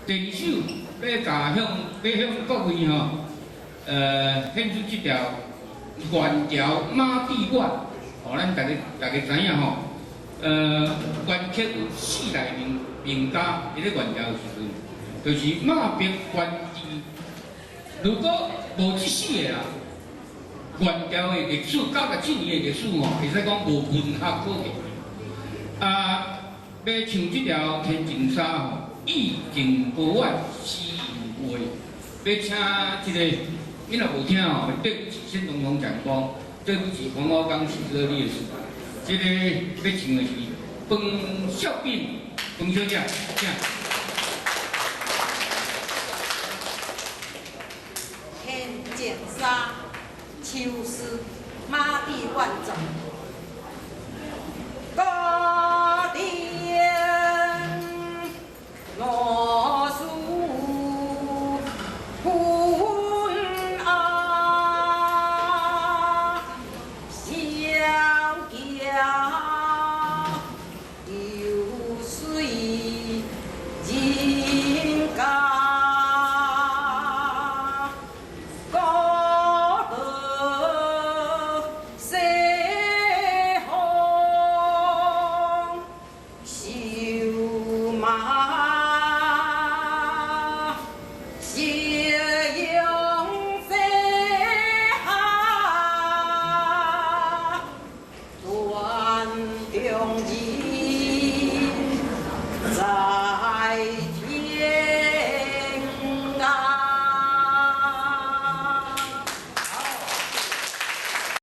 第二首欲共向欲向各位吼，獻出這條元朝馬致遠，哦，咱大家大家知影吼，元曲有四大名名家，佇咧元朝的時陣，就是馬白元治。如果無這四個人，元朝的歷史97年的歷史吼，會使講無文學可言。啊，欲唱這條《天淨沙》吼，意境高遠，詩有話。欲請這個，你若無聽吼，對不起，先總統講講，對不起，黃花崗是這個歷史。這個欲唱的是彭孝斌，彭小姐，請。天淨沙，秋思，馬致遠作。